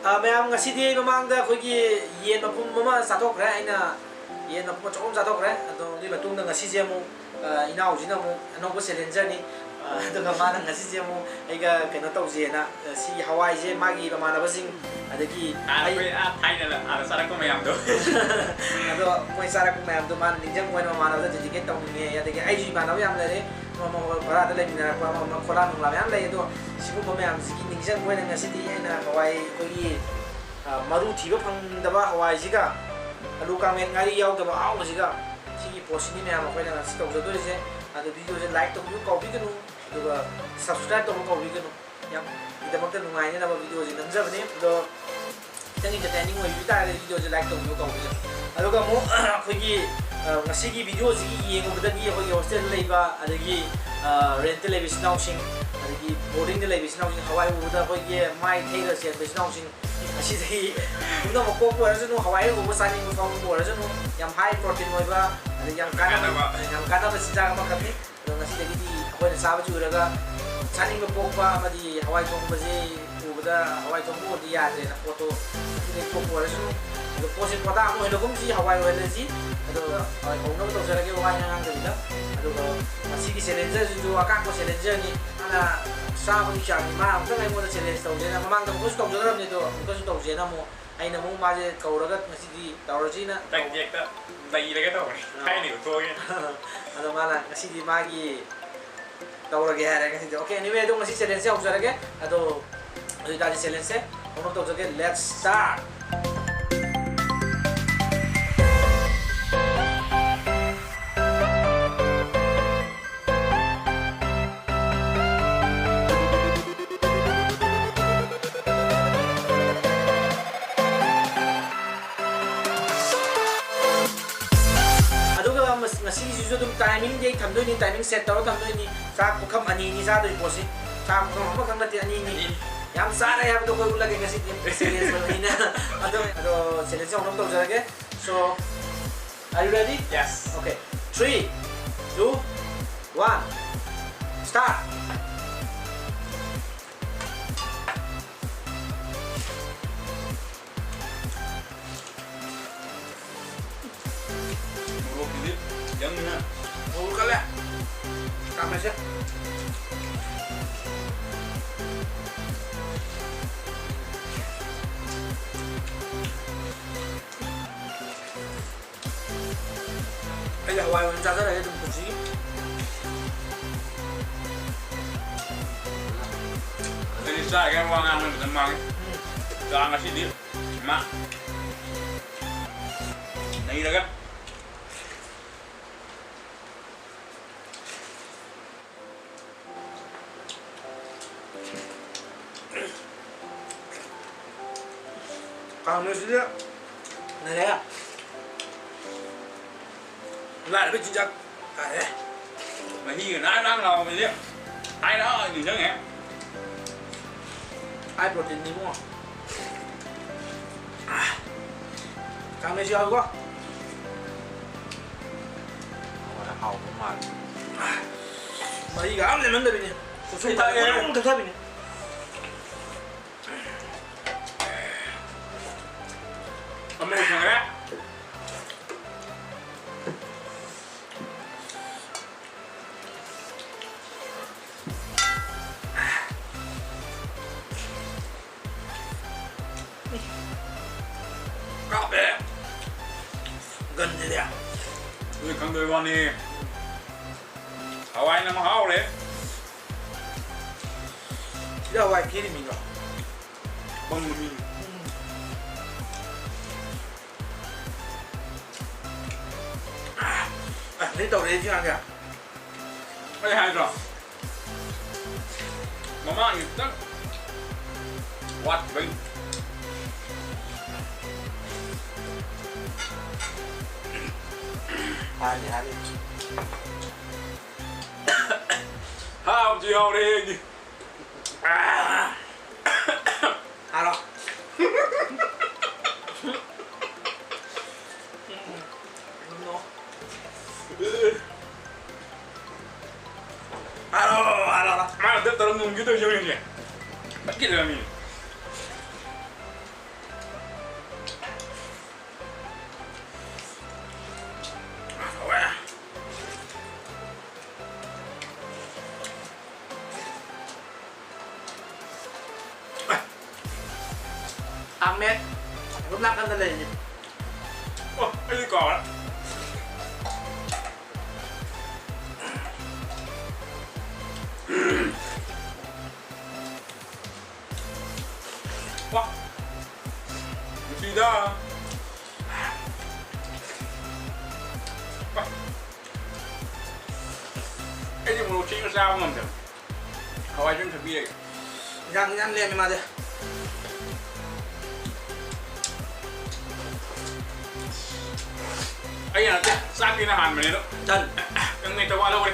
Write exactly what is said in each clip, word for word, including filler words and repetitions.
ꯑ, ꯃꯌꯥꯝ, ꯉꯁꯤꯗꯤ ꯃꯃꯥꯡꯗ ꯑꯩꯈꯣꯏꯒꯤ ꯌꯦꯟ ꯃꯄꯨꯝ ꯑꯃ ꯆꯥꯊꯣꯛꯈ꯭ꯔꯦ, ꯑꯩꯅ ꯌꯦꯟ ꯃꯄꯨꯝ ꯑꯆꯧꯕ ꯑꯃ ꯆꯥꯊꯣꯛꯈ꯭ꯔꯦ꯫ ꯑꯗꯣ ꯑꯗꯨꯒꯤ ꯃꯇꯨꯡꯗ ꯉꯁꯤꯁꯦ ꯑꯃꯨꯛ, ꯑ, ꯏꯅꯥꯎꯁꯤꯅ ꯑꯃꯨꯛ ꯑꯅꯧꯕ challengerꯅꯤ꯫ ꯑ, ꯑꯗꯨꯒ ꯃꯥꯅ ꯉꯁꯤꯁꯦ ꯑꯃꯨꯛ ꯑꯩꯒ ꯀꯩꯅꯣ ꯇꯧꯁꯦꯅ, ꯑ, ꯁꯤ ꯍꯋꯥꯏꯁꯦ ꯃꯥꯒꯤ ꯃꯃꯥꯟꯅꯕꯁꯤꯡ, ꯑꯗꯒꯤ ꯑꯥ, ꯑꯩ ꯑꯩꯈꯣꯏ ꯑꯥ ꯊꯥꯏꯅ ꯑꯥꯗ ꯆꯥꯔꯛꯄ ꯃꯌꯥꯝꯗꯣ꯫ ꯑꯗꯣ ꯃꯣꯏ ꯆꯥꯔꯛꯄ ꯃꯌꯥꯝꯗꯣ ꯃꯥꯅ ꯅꯤꯡꯁꯤꯡꯕ ꯑꯣꯏꯅ ꯃꯃꯥꯟꯅꯕꯗ dedicate ꯇꯧꯅꯤꯡꯉꯦ꯫ ꯑꯗꯒꯤ ꯑꯩꯁꯨ ꯏꯃꯥꯟꯅꯕ ꯌꯥꯝ ꯂꯩꯔꯦ, ꯑꯃ ꯑꯃ ꯚꯔꯥꯗ ꯂꯩꯃꯤꯟꯅꯔꯛꯄ, ꯑꯃ ꯑꯃ ꯈꯣꯂꯥ ꯅꯨꯡꯂꯥ ꯃꯌꯥꯝ ꯂꯩ꯫ ꯑꯗꯣ ꯁꯤꯒꯨꯝꯕ ꯃꯌꯥꯝꯁꯤꯒꯤ ꯅꯤꯡꯁꯤꯡꯕ ꯑꯣꯏꯅ ꯉꯁꯤꯗꯤ ꯑꯩꯅ ꯍꯋꯥꯏ ꯑꯩꯈꯣꯏꯒꯤ, ꯑ, ꯃꯔꯨ ꯊꯤꯕ ꯐꯪꯗꯕ ꯍꯋꯥꯏꯁꯤꯒ ꯑꯂꯨ ꯀꯥꯡꯃꯦꯠ ꯉꯥꯔꯤ ꯌꯥꯎꯗꯕ ꯑꯍꯥꯎꯕꯁꯤꯒ, ꯁꯤꯒꯤ ꯄꯣꯠꯁꯤꯅꯤ ꯃꯌꯥꯝ ꯑꯩꯈꯣꯏꯅ ꯉꯁꯤ ꯇꯧꯖꯗꯣꯔꯤꯁꯦ꯫ ꯑꯗꯣ videoꯁꯦ like ꯇꯧꯕꯤꯌꯨ ꯀꯥꯎꯕꯤꯒꯅꯨ, ꯑꯗꯨꯒ subscribe ꯇꯧꯕ ꯀꯥꯎꯕꯤꯒꯅꯨ꯫ ꯌꯥꯝ ꯒꯤꯗꯃꯛꯇ ꯅꯨꯡꯉꯥꯏꯅꯅꯕ videoꯁꯦ ꯅꯝꯖꯕꯅꯤ꯫ ꯑꯗꯣ ꯈꯤꯇꯪ entertaining ꯑꯣꯏꯕ ꯇꯥꯔꯒꯗꯤ videoꯁꯦ like ꯇꯧꯕꯤꯌꯨ ꯀꯥꯎꯕꯤꯒꯅꯨ꯫ ꯑꯗꯨꯒ ꯑꯃꯨꯛ ꯑꯩꯈꯣꯏꯒꯤ, ꯑ, ꯉꯁꯤꯒꯤ videoꯁꯤꯒꯤ ꯌꯦꯡꯉꯨꯕꯗꯒꯤ ꯑꯩꯈꯣꯏꯒꯤ hostelꯗ ꯂꯩꯕ, ꯑꯗꯒꯤ, ꯑ, rentꯇ ꯂꯩꯕ ꯏꯆꯤꯟ ꯏꯅꯥꯎꯁꯤꯡ, ꯑꯗꯒꯤ boardingꯗ ꯂꯩꯕ ꯏꯆꯤꯟ ꯏꯅꯥꯎꯁꯤꯡ, ꯍꯋꯥꯏ ꯎꯕꯗ ꯑꯩꯈꯣꯏꯒꯤ ꯃꯥꯏ ꯊꯩꯔ ꯆꯦꯟꯕ ꯏꯆꯤꯟ ꯏꯅꯥꯎꯁꯤꯡ, ꯑꯁꯤꯗꯒꯤ ꯄꯨꯝꯅꯃꯛ ꯄꯣꯛꯄ ꯑꯣꯏꯔꯁꯅꯨ, ꯍꯋꯥꯏ ꯎꯕ ꯆꯥꯅꯤꯡꯕ ꯐꯥꯎꯕ ꯑꯣꯏꯔꯁꯅꯨ, ꯌꯥꯝ high protein ꯑꯣꯏꯕ, ꯑꯗꯒꯤ ꯌꯥꯝ ꯀꯥꯟꯅꯕ, ꯀꯥꯟꯅꯕ꯫ ꯌꯥꯝ ꯀꯥꯟꯅꯕ ꯆꯤꯟꯖꯥꯛ ꯑꯃꯈꯛꯅꯤ꯫ ꯑꯗꯣ ꯉꯁꯤꯗꯒꯤꯗꯤ ꯑꯩꯈꯣꯏꯅ ꯆꯥꯕꯁꯤ ꯎꯔꯒ ꯆꯥꯅꯤꯡꯕ ꯄꯣꯛꯄ ꯑꯃꯗꯤ ꯍꯋꯥꯏ ꯊꯣꯡꯕꯁꯤ ꯎꯕꯗ ꯍꯋꯥꯏ ꯊꯣꯡꯕ ꯎꯔꯗꯤ ꯌꯥꯗ꯭ꯔꯦꯅ ꯄꯣꯠꯇꯣ ꯉꯁꯤꯗꯒꯤ ꯄꯣꯛꯄ ꯑꯣꯏꯔꯁꯅꯨ꯫ ꯑꯗꯣ ꯄꯣꯠꯁꯦ ꯄꯣꯠꯇꯥ ꯑꯃ ꯑꯣꯏꯍꯜꯂꯒꯨꯝꯁꯤ, ꯍꯋꯥꯏ ꯑꯣꯏꯍꯜꯂꯁꯤ꯫ ꯑꯗꯨꯒ ꯍꯋꯥꯏ ꯍꯧꯅꯕ ꯇꯧꯖꯔꯒꯦ ꯋꯥ ꯉꯥꯡꯗꯕꯤꯗ꯫ ꯑꯗꯨꯒ ꯉꯁꯤꯒꯤ challengerꯁꯤꯁꯨ ꯑꯀꯥꯛꯄ challengerꯅꯤ꯫ ꯃꯥꯅ ꯆꯥꯕꯒꯤ ꯆꯥꯡꯁꯤ ꯃꯥ ꯑꯃꯨꯛꯇꯪ ꯑꯩꯉꯣꯟꯗ challenge ꯇꯧꯒꯦꯅ ꯃꯃꯥꯡꯗ ꯑꯃꯨꯛꯀꯁꯨ ꯇꯧꯖꯈ꯭ꯔꯕꯅꯤ, ꯑꯗꯣ ꯑꯃꯨꯛꯀꯁꯨ ꯇꯧꯁꯦꯅ ꯑꯃꯨꯛ ꯑꯩꯅ ꯑꯃꯨꯛ ꯃꯥꯁꯦ ꯀꯧꯔꯒ ꯉꯁꯤꯗꯤ ꯇꯧꯔꯁꯤꯅ ꯇꯧ- ꯍꯦꯛꯇ ꯅꯩꯔꯒꯦ ꯇꯧꯕꯅꯤ꯫ ꯑꯥ꯫ ꯊꯥꯏꯅꯒꯤ ꯊꯣꯛꯑꯒꯦ꯫ ꯑꯗꯣ ꯃꯥꯅ ꯉꯁꯤꯗꯤ ꯃꯥꯒꯤ ꯇꯧꯔꯒꯦ ꯍꯥꯏꯔꯦ ꯉꯁꯤꯗꯤ꯫ Okay, anyway, ꯑꯗꯣ ꯉꯁꯤ challengeꯁꯦ ꯍꯧꯖꯔꯒꯦ꯫ ꯑꯗꯣ ꯑꯗꯨ ꯑꯣꯏꯇꯥꯔꯗꯤ challengeꯁꯦ ꯍꯧꯅꯕ ꯇꯧꯖꯒꯦ꯫ Let's start! ꯑꯗꯨꯒ ꯃꯁ-, ꯉꯁꯤꯒꯤꯁꯤꯁꯨ ꯑꯗꯨꯝ timingꯗꯤ ꯑꯩ ꯊꯝꯗꯣꯏꯅꯤ, timing set ꯇꯧꯔ ꯊꯝꯗꯣꯏꯅꯤ꯫ ꯆꯥꯛ ꯄꯨꯈꯝ ꯑꯅꯤꯅꯤ ꯆꯥꯗꯣꯏ ꯄꯣꯠꯁꯤ꯫ ꯆꯥꯛ ꯄꯨꯈꯝ ꯑꯃꯈꯛ ꯅꯠꯇꯦ, ꯑꯅꯤꯅꯤ꯫ ꯑꯅꯤꯅꯤ꯫ ꯌꯥꯝ ꯆꯥꯔꯦ ꯍꯥꯏꯕꯗꯣ ꯑꯩꯈꯣꯏ ꯎꯠꯂꯒꯦ ꯉꯁꯤꯗꯤ꯫ Challenge ꯑꯣꯏꯕꯅꯤꯅ꯫ ꯑꯗꯣ, ꯑꯗꯣ challengeꯁꯦ ꯍꯧꯅꯕ ꯇꯧꯖꯔꯒꯦ꯫ So, are you ready? Yes. Okay. Three, two, one, start! ꯌꯥꯝꯅ ꯃꯣꯔꯣꯛ ꯀꯜꯂꯦ꯫ ꯀꯥꯡꯃꯦꯠꯁꯦ꯫ ꯑꯩꯗꯤ ꯍꯋꯥꯏ ꯑꯣꯏꯅ ꯆꯥꯖꯔꯒꯦ ꯑꯗꯨꯝ ꯄꯨꯟꯁꯤꯒꯤ꯫ ꯑꯩꯗꯤ ꯆꯥꯔꯤꯉꯩ ꯋꯥ ꯉꯥꯡꯕ ꯃꯇꯝ ꯃꯥꯡꯉꯦ꯫ ꯎꯝ꯫ ꯆꯥ ꯉꯁꯤꯗꯤ ꯃꯥ ꯅꯩꯔꯒ꯫ ꯀꯥꯡꯃꯦꯠꯁꯤꯗꯤ ꯅꯩꯔꯦ꯫ ꯂꯥꯏꯔꯕ ꯆꯤꯟꯖꯥꯛ ꯇꯥꯔꯦ꯫ ꯃꯍꯤꯒ ꯅꯥꯟ ꯅꯥꯟ ꯂꯥꯎꯕꯁꯦ ꯊꯥꯏꯅ ꯅꯤꯡꯁꯤꯡꯉꯦ꯫ High proteinꯅꯤ ꯏꯕꯨꯡꯉꯣ꯫ ꯀꯥꯡꯃꯦꯠꯁꯨ ꯌꯥꯎꯏꯀꯣ꯫ ꯍꯥꯎꯕ ꯃꯥꯜꯂꯦ꯫ ꯃꯍꯤꯒ ꯑꯝ ꯂꯦꯝꯍꯟꯗꯕꯤꯅꯤ꯫ ꯁꯨꯝ ꯊꯛꯑꯦ꯫ ꯊꯛꯊꯕꯤꯅꯤ꯫ ꯑꯃꯨꯛ ꯁꯪꯉꯦ꯫ ꯀꯥꯞꯄꯦ꯫ ꯒꯟꯁꯤꯗꯤ꯫ ꯅꯣꯏ ꯈꯪꯗꯕꯩ ꯋꯥꯅꯤ꯫ ꯍꯋꯥꯏꯅ ꯃꯍꯥꯎꯔꯦ꯫ ꯁꯤꯗ ꯍꯋꯥꯏ ꯊꯤꯔꯤꯃꯤꯗꯣ꯫ ꯄꯪꯕ ꯃꯤꯅꯤ꯫ ꯑ, ꯅꯣꯏ ꯇꯧꯔꯛꯑꯦ ꯁꯤ ꯉꯥꯡꯁꯦ꯫ ꯑꯩ ꯍꯥꯏꯗ꯭ꯔꯣ? ꯃꯃꯥꯡꯒꯤ ꯈꯤꯇꯪ ꯋꯥꯠꯈꯤꯕꯩꯅꯤ꯫ ꯍꯥꯏꯅꯤ, ꯍꯥꯏꯅꯤ꯫ ꯍꯥꯕꯁꯨ ꯌꯥꯎꯔꯦ ꯑꯩꯗꯤ꯫ ꯍꯥꯔꯣ꯫ ꯍꯥꯔꯣ, ꯍꯥꯔꯣ, ꯍꯥꯔꯣ꯫ ꯃꯥꯅ ꯗꯞ ꯇꯧꯔ ꯃꯨꯟꯒꯦ ꯇꯧꯔꯤꯁꯦ ꯍꯧꯖꯤꯛꯁꯦ꯫ ꯇꯠꯀꯦ ꯇꯧꯔꯝꯃꯤ꯫ ꯍꯥꯎꯋꯦ꯫ ꯍꯥꯡꯃꯦ ꯑꯗꯨꯝ ꯅꯥꯀꯟꯗ ꯂꯩꯔꯤ꯫ ꯑꯣ, ꯑꯩꯗꯤ ꯀꯥꯎꯔꯦ꯫ ꯋꯥ, ꯅꯨꯡꯁꯤꯗ꯫ ꯋꯥ, ꯑꯩꯗꯤ ꯃꯣꯔꯣꯛ ꯆꯦꯡꯒ ꯆꯥꯕ ꯉꯝꯗꯦ꯫ ꯍꯋꯥꯏ ꯆꯦꯡ ꯊꯛꯄꯤꯔꯒꯦ꯫ ꯏꯟꯖꯥꯡ, ꯏꯟꯖꯥꯡ ꯂꯦꯝꯃꯦ ꯃꯥꯗꯤ꯫ ꯑꯩꯅ ꯅꯠꯇꯦ, ꯆꯥꯛꯇꯤ ꯑꯩꯅ ꯍꯥꯟꯕꯅꯦ ꯑꯗꯣ꯫ ꯗꯟ꯫ ꯅꯪ ꯍꯦꯛꯇ ꯋꯥ ꯂꯧꯔꯦ꯫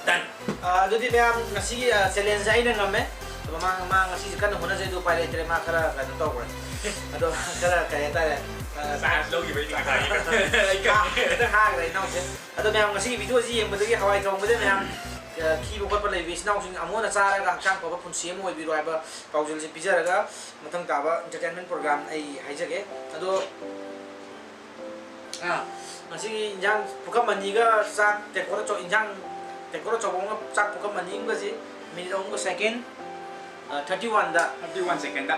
ꯗꯟ꯫ ꯑꯥ, ꯑꯗꯨꯗꯤ ꯃꯌꯥꯝ, ꯉꯁꯤꯒꯤ, ꯑꯥ, ꯆꯦꯂꯦꯟꯖꯁꯦ ꯑꯩꯅ ꯉꯝꯃꯦ꯫ ꯑꯗꯣ ꯃꯥ, ꯃꯥ ꯉꯁꯤꯁꯦ ꯀꯟꯅ ꯍꯣꯠꯅꯖꯩ, ꯑꯗꯨ ꯎꯄꯥꯏ ꯂꯩꯇ꯭ꯔꯦ, ꯃꯥ ꯈꯔ ꯀꯩꯅꯣ ꯇꯧꯈ꯭ꯔꯦ꯫ ꯑꯗꯣ ꯈꯔ ꯀꯩ ꯍꯥꯏꯇꯥꯔꯦ, ꯑꯥ, ꯆꯥꯟꯁ ꯂꯧꯈꯤꯕꯩꯅꯤ ꯉꯁꯥꯏꯒꯤꯗꯣ꯫ ꯑꯩ ꯈꯪꯉꯦ꯫ ꯈꯤꯇꯪ ꯍꯥꯈ꯭ꯔꯦ ꯏꯅꯥꯎꯁꯦ꯫ ꯑꯗꯣ ꯃꯌꯥꯝ ꯉꯁꯤꯒꯤ ꯚꯤꯗꯤꯑꯣꯁꯤ ꯌꯦꯡꯕꯗꯒꯤ ꯍꯋꯥꯏ ꯊꯣꯡꯕꯗ ꯃꯌꯥꯝ, ꯑ, ꯈꯤꯕ ꯈꯣꯠꯄ ꯂꯩꯕ ꯏꯆꯤꯟ ꯏꯅꯥꯎꯁꯤꯡ ꯑꯃꯨꯛ ꯍꯟꯅ ꯆꯥꯔꯒ ꯍꯛꯆꯥꯡ ꯐꯕ ꯄꯨꯟꯁꯤ ꯑꯃ ꯑꯣꯏꯕꯤꯔꯣ ꯍꯥꯏꯕ ꯄꯥꯎꯖꯦꯜꯁꯤ ꯄꯤꯖꯔꯒ ꯃꯊꯪ ꯇꯥꯕ entertainment program ꯑꯩ ꯍꯥꯏꯖꯒꯦ꯫ ꯑꯗꯣ, ꯑ, ꯉꯁꯤꯒꯤ ꯏꯟꯖꯥꯡ ꯄꯨꯈꯝ ꯑꯅꯤꯒ ꯆꯥꯛ ꯇꯦꯡꯀꯣꯠ ꯑꯆꯧ-, ꯏꯟꯖꯥꯡ ꯇꯦꯡꯀꯣꯠ ꯑꯆꯧꯕ ꯑꯃꯒ ꯆꯥꯛ ꯄꯨꯈꯝ ꯑꯅꯤ ꯑꯃꯒꯁꯤ ꯃꯤꯅꯤꯠ ꯑꯍꯨꯝꯒ ꯁꯦꯀꯦꯟ ꯑ, thirty one ꯗ꯫ Thirty one second ꯗ꯫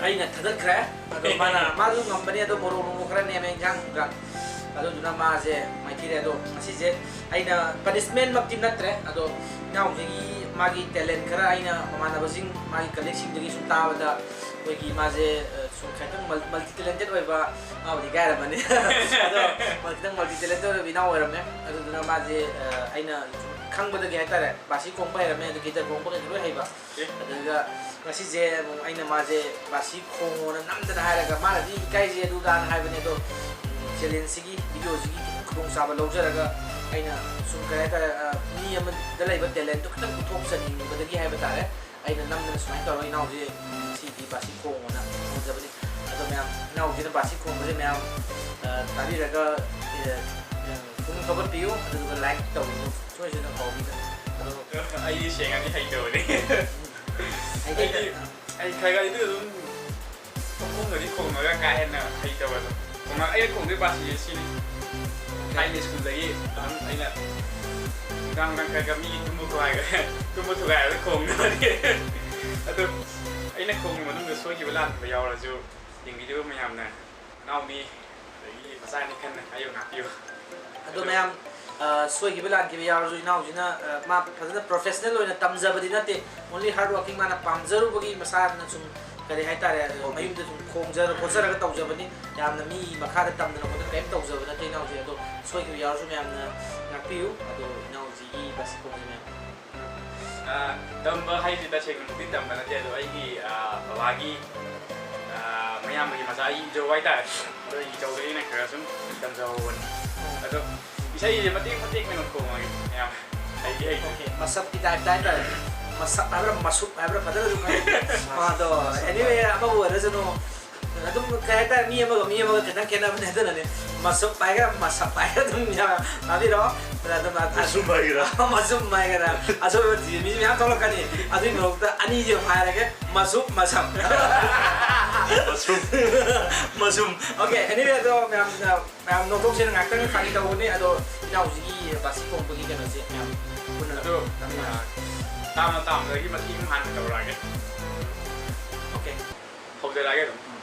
ꯑꯩꯅ ꯊꯥꯒꯠꯈ꯭ꯔꯦ꯫ ꯑꯗꯣ ꯃꯥꯅ, ꯃꯥꯁꯨ ꯉꯝꯕꯅꯤ, ꯑꯗꯣ ꯃꯣꯔꯣꯛ ꯅꯨꯡꯂꯣꯛ ꯈꯔ ꯅꯦꯝꯃꯦ ꯏꯟꯖꯥꯡꯗ꯫ ꯑꯗꯨꯗꯨꯅ ꯃꯥꯁꯦ ꯃꯥꯏꯊꯤꯔꯦ꯫ ꯑꯗꯣ ꯉꯁꯤꯁꯦ ꯑꯩꯅ punishment ꯃꯛꯇꯤ ꯅꯠꯇ꯭ꯔꯦ꯫ ꯑꯗꯣ ꯏꯅꯥꯎꯁꯤꯒꯤ ꯃꯥꯒꯤ talent ꯈꯔ ꯑꯩꯅ ꯃꯃꯥꯟꯅꯕꯁꯤꯡ, ꯃꯥꯒꯤ colleague ꯁꯤꯡꯗꯒꯤ ꯁꯨꯝ ꯇꯥꯕꯗ ꯑꯩꯈꯣꯏꯒꯤ ꯃꯥꯁꯦ, ꯑ, ꯁꯨꯝ ꯈꯤꯇꯪ mul-, multi talented ꯑꯣꯏꯕ, ꯃꯥꯕꯨꯗꯤ ꯏꯀꯥꯏꯔꯝꯃꯅꯤ꯫ ꯑꯗꯣ ꯃꯥ ꯈꯤꯇꯪ multi talented ꯑꯣꯏꯕ ꯏꯅꯥꯎ ꯑꯣꯏꯔꯝꯃꯦ꯫ ꯑꯗꯨꯗꯨꯅ ꯃꯥꯁꯦ, ꯑ, ꯑꯩꯅ ꯈꯪꯕꯗꯒꯤ ꯍꯥꯏꯇꯥꯔꯦ, ꯕꯥꯁꯤ ꯈꯣꯡꯕ ꯍꯩꯔꯝꯃꯦ, ꯑꯗꯨ guitar ꯈꯣꯡꯕ ꯀꯩꯀꯩ ꯂꯣꯏ ꯍꯩꯕ꯫ ꯑꯦ꯫ ꯑꯗꯨꯒ ꯉꯁꯤꯁꯦ ꯑꯃꯨꯛ ꯑꯩꯅ ꯃꯥꯁꯦ ꯕꯥꯁꯤ ꯈꯣꯡꯉꯣꯅ ꯅꯝꯗꯅ ꯍꯥꯏꯔꯒ, ꯃꯥꯅꯗꯤ ꯏꯀꯥꯏꯖꯩ ꯑꯗꯨ ꯗꯥꯅ ꯍꯥꯏꯕꯅꯦ, ꯑꯗꯣ, ꯎꯝ, challenge ꯁꯤꯒꯤ, video ꯁꯤꯒꯤ ꯈꯤꯇꯪ ꯈꯨꯗꯣꯡꯆꯥꯕ ꯂꯧꯖꯔꯒ ꯑꯩꯅ ꯁꯨꯝ ꯀꯩ ꯍꯥꯏꯇꯥꯔꯦ, ꯑ, ꯃꯤ ꯑꯃꯗ ꯂꯩꯕ talent ꯇꯣ ꯈꯤꯇꯪ ꯎꯠꯊꯣꯛꯆꯅꯤꯡꯕꯗꯒꯤ ꯍꯥꯏꯕ ꯇꯥꯔꯦ, ꯑꯩꯅ ꯅꯝꯗꯅ ꯁꯨꯃꯥꯏꯅ ꯇꯧꯔꯒ ꯏꯅꯥꯎꯁꯦ, ꯎꯝ, ꯉꯁꯤꯗꯤ ꯕꯥꯁꯤ ꯈꯣꯡꯉꯣꯅ ꯈꯣꯡꯖꯕꯅꯤ꯫ ꯑꯗꯣ ꯃꯌꯥꯝ, ꯏꯅꯥꯎꯁꯤꯅ ꯕꯥꯁꯤ ꯈꯣꯡꯕꯁꯦ ꯃꯌꯥꯝ, ꯑ, ꯇꯥꯕꯤꯔꯒ, ꯑ, ꯑ, ꯄꯨꯛꯅꯤꯡ ꯊꯧꯒꯠꯄꯤꯌꯨ, ꯑꯗꯨꯗꯨꯒ like ꯇꯧꯕꯤꯌꯨ꯫ ꯁꯣꯏꯗꯅ ꯀꯥꯎꯕꯤꯒꯅꯨ꯫ ꯑꯗꯣ ꯑꯩꯗꯤ ꯁꯦꯡꯅꯗꯤ ꯍꯩꯇꯕꯅꯦ꯫ ꯍꯩꯇꯦ꯫ ꯑꯩꯗꯤ, ꯑꯩ ꯈꯔ ꯈꯔꯗꯤ ꯑꯗꯨꯝ ꯄꯪꯈꯣꯡꯗꯗꯤ ꯈꯣꯡꯉꯒ ꯀꯥ ꯍꯦꯟꯅ ꯍꯩꯇꯕꯗꯣ꯫ ꯈꯣꯡꯉ-, ꯑꯩꯅ ꯈꯣꯡꯗꯣꯏ ꯕꯥꯁꯤꯁꯦ ꯁꯤꯅꯤ꯫ ꯊꯥꯏꯅ ꯁ꯭ꯀꯨꯜꯗꯒꯤ ꯑꯗꯨꯝ ꯑꯩꯅ ꯅꯨꯡꯗꯥꯡ ꯅꯨꯡꯗꯥꯡ ꯈꯔ ꯈꯔ ꯃꯤꯒꯤ ꯇꯨꯝꯕ ꯊꯨꯒꯥꯏ-, ꯇꯨꯝꯕ ꯊꯨꯒꯥꯏꯔꯒ ꯈꯣꯡꯅꯕꯅꯤ꯫ ꯑꯗꯣ ꯑꯩꯅ ꯈꯣꯡꯒꯤ ꯃꯅꯨꯡꯗ ꯁꯣꯏꯈꯤꯕ ꯂꯥꯟꯈꯤꯕ ꯌꯥꯎꯔꯁꯨ, ꯌꯦꯡꯕꯤꯔꯤꯕ ꯃꯌꯥꯝꯅ, ꯅꯅꯥꯎꯅꯤ, ꯑꯗꯒꯤ ꯃꯆꯥꯅꯤ ꯈꯟꯅ ꯉꯥꯏꯌꯣꯛ ꯉꯥꯛꯄꯤꯌꯨ꯫ ꯑꯗꯣ ꯑꯗꯣ ꯃꯌꯥꯝ, ꯑ, ꯁꯣꯏꯈꯤꯕ ꯂꯥꯟꯈꯤꯕ ꯌꯥꯎꯔꯁꯨ, ꯏꯅꯥꯎꯁꯤꯅ, ꯑ, ꯃꯥ ꯐꯖꯅ professional ꯑꯣꯏꯅ ꯇꯝꯖꯕꯗꯤ ꯅꯠꯇꯦ, only hard working, ꯃꯥꯅ ꯄꯥꯝꯖꯔꯨꯕꯒꯤ ꯃꯁꯥꯅ ꯁꯨꯝ, ꯀꯔꯤ ꯍꯥꯏꯇꯥꯔꯦ, ꯑ, ꯍꯣꯕꯤ꯫ ꯃꯌꯨꯝꯗ ꯁꯨꯝ ꯈꯣꯡꯖꯔ ꯈꯣꯠꯆꯔꯒ ꯇꯧꯖꯕꯅꯤ꯫ ꯌꯥꯝꯅ ꯃꯤ ꯃꯈꯥꯗ ꯇꯝꯗꯅ ꯈꯣꯠꯇꯅ ꯀꯔꯤꯝ ꯇꯧꯖꯕ ꯅꯠꯇꯦ ꯏꯅꯥꯎꯁꯦ꯫ ꯑꯗꯣ ꯁꯣꯏꯈꯤꯕ ꯌꯥꯎꯔꯁꯨ ꯃꯌꯥꯝꯅ ꯉꯥꯛꯄꯤꯌꯨ꯫ ꯑꯗꯣ ꯏꯅꯥꯎꯁꯤꯒꯤ ꯕꯥꯁꯤ ꯈꯣꯡꯁꯦ ꯃꯌꯥꯝ꯫ ꯑ, ꯇꯝꯕ ꯍꯥꯏꯁꯦ ꯇꯁꯦꯡꯅꯃꯛꯇꯤ ꯇꯝꯕ ꯅꯠꯇꯦ, ꯑꯗꯣ ꯑꯩꯒꯤ, ꯑ, ꯕꯕꯥꯒꯤ, ꯑ, ꯃꯌꯥꯝꯕꯒꯤ ꯃꯆꯥ, ꯑꯩ ꯏꯖꯧ ꯍꯥꯏꯇꯥꯔꯦ꯫ ꯑꯗꯣ ꯑꯩ ꯏꯖꯧꯗꯒꯤ ꯑꯩꯅ ꯈꯔ ꯁꯨꯝ ꯇꯝꯖꯍꯧꯕꯅꯤ꯫ ꯑꯗꯣ ꯏꯁꯩꯁꯦ ꯃꯇꯦꯛ ꯃꯇꯦꯛ ꯑꯣꯏꯅ ꯈꯣꯡꯉꯒꯦ ꯃꯌꯥꯝ꯫ ꯍꯩꯗꯤ ꯍꯩꯇꯦ꯫ Okay, ꯃꯁꯛꯀꯤ type ꯇ ꯍꯥꯏꯇꯥꯔꯦ꯫ ꯃꯁꯛ ꯍꯥꯏꯕ꯭ꯔꯥ, ꯃꯁꯨꯞ ꯍꯥꯏꯕ꯭ꯔꯥ, ꯐꯖꯅꯁꯨ ꯈꯪꯗꯦ꯫ ꯑꯗꯣ, anyway, ꯑꯃꯕꯨ ꯑꯣꯏꯔꯁꯅꯨ, ꯑꯗꯨꯝ, ꯀꯩ ꯍꯥꯏꯇꯥꯔꯦ, ꯃꯤ ꯑꯃꯒ ꯃꯤ ꯑꯃꯒ ꯈꯤꯇꯪ ꯈꯦꯠꯅꯕꯅꯦ, ꯑꯗꯨꯅꯅꯦ꯫ ꯃꯁꯨꯞ ꯍꯥꯏꯒꯦꯔꯥ, ꯃꯁꯞ ꯍꯥꯏꯒꯦꯔꯥ, ꯑꯗꯨꯝ ꯌꯥ-, ꯇꯥꯕꯤꯔꯣ꯫ ꯑꯗꯨꯝ ꯃꯁꯨꯝ ꯍꯥꯏꯒꯦꯔꯥ? ꯃꯁꯨꯝ ꯍꯥꯏꯒꯦꯔꯥ? ꯑꯁꯣꯏꯕ ꯊꯤꯕ ꯃꯤ ꯃꯌꯥꯝ ꯊꯣꯛꯂꯛꯀꯅꯤ꯫ ꯑꯗꯨꯒꯤ ꯃꯔꯛꯇ ꯑꯅꯤꯁꯦ ꯑꯃꯨꯛ ꯍꯥꯏꯔꯒꯦ, ꯃꯁꯨꯞ, ꯃꯁꯝ꯫ ꯃꯁꯨꯝ꯫ ꯃꯁꯨꯝ꯫ Okay, anyway, ꯑꯗꯣ ꯃꯌꯥꯝ, ꯃꯌꯥꯝ ꯅꯣꯛꯊꯣꯛꯁꯦꯅ ꯉꯥꯛꯇꯪ ꯈꯥꯡꯉꯤ ꯇꯧꯕꯅꯦ, ꯑꯗꯣ ꯏꯅꯥꯎꯁꯤꯒꯤ ꯕꯥꯁꯤ ꯈꯣꯡꯕꯒꯤ ꯀꯩꯅꯣꯁꯦ ꯃꯌꯥꯝ ꯄꯨꯟꯅ ꯑꯗꯣ, ꯇꯞꯅ꯫ ꯑ, ꯇꯥꯝꯅ ꯇꯥꯝꯅꯗꯒꯤ ꯃꯇꯦꯛ ꯑꯃ ꯍꯥꯟꯅ ꯇꯧꯔꯛꯑꯒꯦ꯫ Okay꯫ ꯍꯧꯖꯔꯛꯑꯒꯦ ꯑꯗꯨꯝ꯫ ꯎꯝ꯫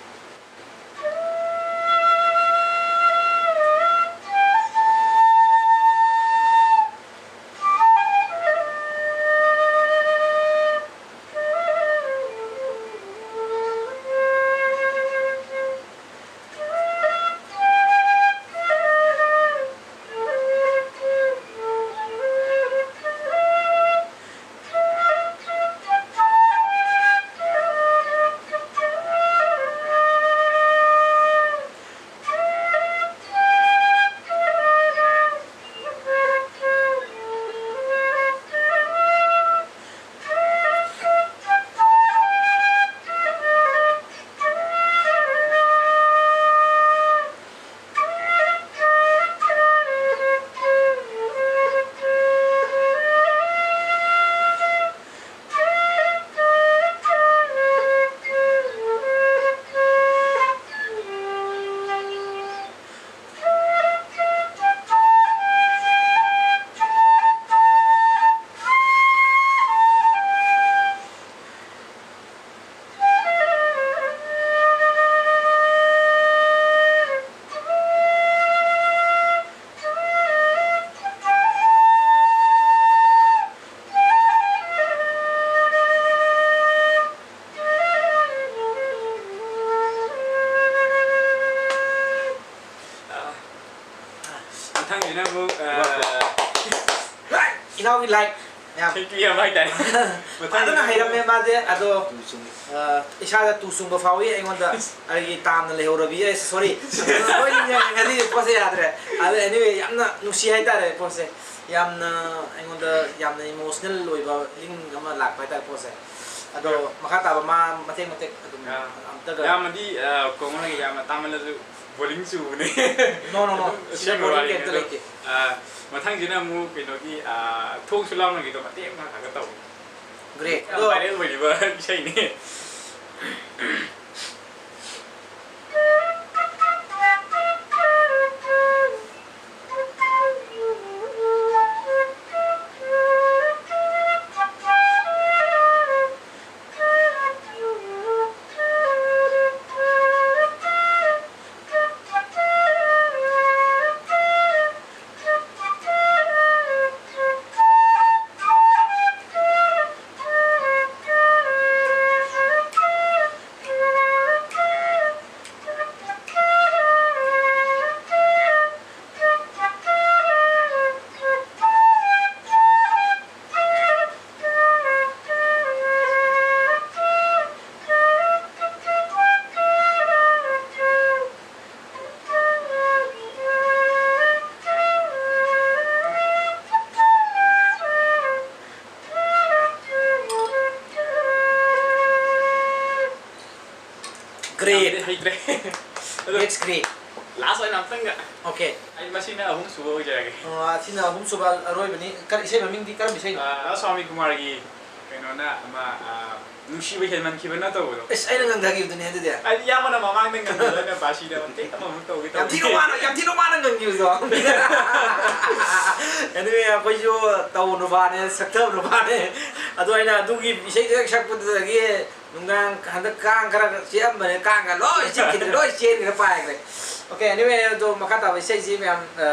Like ꯌꯥꯝ ꯊꯦꯡꯀ꯭ꯌꯨ ꯌꯥꯝ ꯍꯥꯏꯇꯥꯔꯦ꯫ ꯐꯖꯅ ꯍꯩꯔꯝꯃꯦ ꯃꯥꯁꯦ꯫ ꯑꯗꯣ, ꯑ, ꯏꯁꯥꯗ ꯇꯨ ꯆꯨꯡꯕ ꯐꯥꯎꯏ ꯑꯩꯉꯣꯟꯗ꯫ ꯑꯩꯒꯤ ꯇꯥꯝꯅ ꯂꯩꯍꯧꯔꯕꯤ ꯑꯩ, ꯁꯣꯔꯤ꯫ ꯂꯣꯏ ꯅꯤꯡꯁꯤꯡꯉꯦ꯫ ꯉꯁꯤꯗꯤ ꯄꯣꯠꯁꯦ ꯌꯥꯗ꯭ꯔꯦ꯫ ꯑꯗꯣ, anyway, ꯌꯥꯝꯅ ꯅꯨꯡꯁꯤ ꯍꯥꯏꯇꯥꯔꯦ ꯄꯣꯠꯁꯦ꯫ ꯌꯥꯝꯅ ꯑꯩꯉꯣꯟꯗ ꯌꯥꯝꯅ emotional ꯑꯣꯏꯕ feeling ꯑꯃ ꯂꯥꯛꯄ ꯍꯥꯏꯇꯥꯔꯦ ꯄꯣꯠꯁꯦ꯫ ꯑꯗꯣ, ꯃꯈꯥ ꯇꯥꯕ ꯃꯥ ꯃꯇꯦꯛ ꯃꯇꯦꯛ ꯑꯗꯨꯝ ꯑꯥ꯫ ꯑꯝꯇꯒ ꯌꯥꯝꯃꯗꯤ, ꯑ, ꯀꯣꯡꯒꯣꯟꯒꯤ ꯌꯥꯝꯅ ꯇꯥꯃꯜꯂꯁꯨ ꯕꯣꯔꯤꯡ ꯆꯨꯕꯅꯦ꯫ No, no, no. ꯑꯗꯨꯝ ꯁꯤꯗ ꯑꯁꯦꯡꯕ ꯕꯣꯔꯤꯡ ꯋꯥꯔꯤꯅꯤ꯫ ꯀꯩꯝꯇ ꯑꯗꯣ, ꯂꯩꯇꯦ꯫ ꯑ, ꯃꯊꯪꯁꯤꯅ ꯑꯃꯨꯛ ꯀꯩꯅꯣꯒꯤ, ꯑ, ꯊꯣꯛꯁꯨ ꯂꯥꯎꯅꯒꯤꯗꯣ ꯃꯇꯦꯛ ꯑꯃ ꯈꯥꯛꯀ ꯇꯧ꯫ Great. ꯌꯥꯝ ꯑꯗꯣ viral ꯑꯣꯏꯔꯤꯕ ꯏꯁꯩꯅꯤ꯫ Great. ꯌꯥꯝꯗꯤ ꯍꯩꯇ꯭ꯔꯦ꯫ ꯑꯗꯣ, That's great. Last ꯑꯣꯏꯅ ꯑꯝꯇꯪꯒ꯫ Okay. ꯑꯩ ꯃꯁꯤꯅ ꯑꯍꯨꯝ ꯁꯨꯕ ꯑꯣꯏꯖꯔꯒꯦ꯫ ꯑꯣ, ꯑꯁꯤꯅ ꯑꯍꯨꯝ ꯁꯨꯕ ꯑꯔꯣꯏꯕꯅꯤ꯫ ꯀꯔꯤ ꯏꯁꯩ ꯃꯃꯤꯡꯗꯤ ꯀꯔꯝꯕ ꯏꯁꯩꯅꯣ? ꯑꯥ, ꯔꯥꯖ ꯁ꯭ꯋꯥꯃꯤ ꯀꯨꯃꯥꯔꯒꯤ ꯀꯩꯅꯣꯅ ꯑꯃ, ꯑꯥ, ꯅꯨꯡꯁꯤꯕ ꯍꯦꯟꯃꯟꯈꯤꯕꯅ ꯇꯧꯕꯗꯣ꯫ ꯑꯁ, ꯑꯩꯅ ꯉꯪꯊꯈꯤꯕꯗꯨꯅꯦ ꯑꯗꯨꯗꯤ꯫ ꯑꯩꯗꯤ ꯏꯌꯥꯝꯕꯅ ꯃꯃꯥꯡꯗ ꯉꯪꯈꯤꯕꯗꯣ ꯑꯩꯅ ꯕꯥꯁꯤꯗ ꯃꯇꯦꯛ ꯑꯃꯃꯨꯛ ꯇꯧꯒꯦ ꯌꯥꯝ ꯊꯤꯅ ꯇꯧꯕꯅꯦ꯫ ꯋꯥꯅ, ꯌꯥꯝ ꯊꯤꯅ ꯋꯥꯅ ꯉꯪꯈꯤꯕꯗꯣ꯫ Anyway, ꯑꯩꯈꯣꯏꯁꯨ ꯇꯧ ꯅꯨꯄꯥꯅꯦ, ꯁꯛꯊꯕ ꯅꯨꯄꯥꯅꯦ꯫ ꯑꯗꯣ ꯑꯩꯅ ꯑꯗꯨꯒꯤ ꯏꯁꯩꯗꯣ ꯍꯦꯛ ꯁꯛꯄꯗꯨꯗꯒꯤ ꯅꯨꯡꯗꯥꯡ ꯍꯟꯗꯛ ꯀꯥꯡ ꯈꯔ ꯆꯤꯛꯑꯝꯕꯅꯦ, ꯀꯥꯡꯒ ꯂꯣꯏ ꯆꯤꯛꯈꯤꯗ꯭ꯔꯦ, ꯂꯣꯏ ꯆꯦꯟꯈ꯭ꯔꯦ, ꯄꯥꯏꯈ꯭ꯔꯦ꯫ Okay, anyway, ꯑꯗꯣ ꯃꯈꯥ ꯇꯥꯕ ꯏꯁꯩꯁꯤ ꯃꯌꯥꯝ, ꯑ,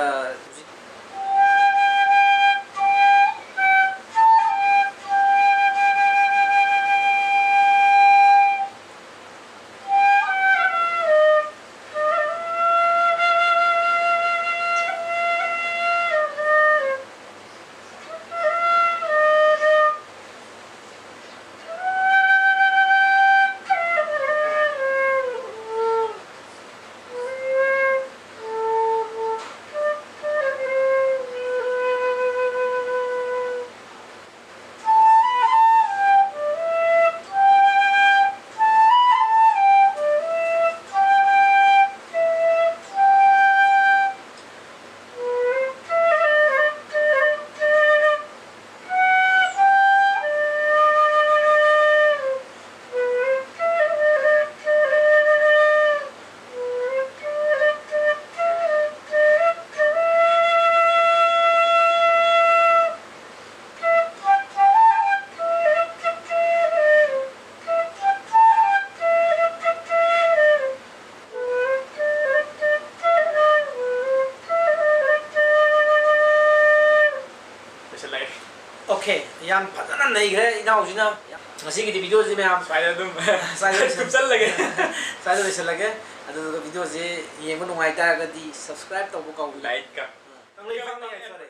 ꯑꯣꯀꯦ, ꯌꯥꯝ ꯐꯖꯅ ꯅꯩꯈ꯭ꯔꯦ ꯏꯅꯥꯎꯁꯤꯅ꯫ ꯉꯁꯤꯒꯤꯗꯤ ꯚꯤꯗꯤꯑꯣꯁꯤ ꯃꯌꯥꯝ ꯁ꯭ꯋꯥꯏꯗ ꯑꯗꯨꯝ ꯁ꯭ꯋꯥꯏꯗ ꯂꯣꯏꯁꯜ- ꯊꯨꯞꯆꯜꯂꯒꯦ꯫ ꯁ꯭ꯋꯥꯏꯗ ꯂꯣꯏꯁꯤꯜꯂꯒꯦ꯫ ꯑꯗꯨꯗꯨꯒ ꯚꯤꯗꯤꯑꯣꯁꯤ ꯌꯦꯡꯕ ꯅꯨꯡꯉꯥꯏ ꯇꯥꯔꯒꯗꯤ subscribe ꯇꯧꯕ ꯀꯥꯎꯕꯤꯌꯨ꯫ ꯂꯥꯏꯛꯀ ꯀꯪꯂꯩ ꯐꯥꯝꯅ ꯌꯥꯏꯐꯔꯦ꯫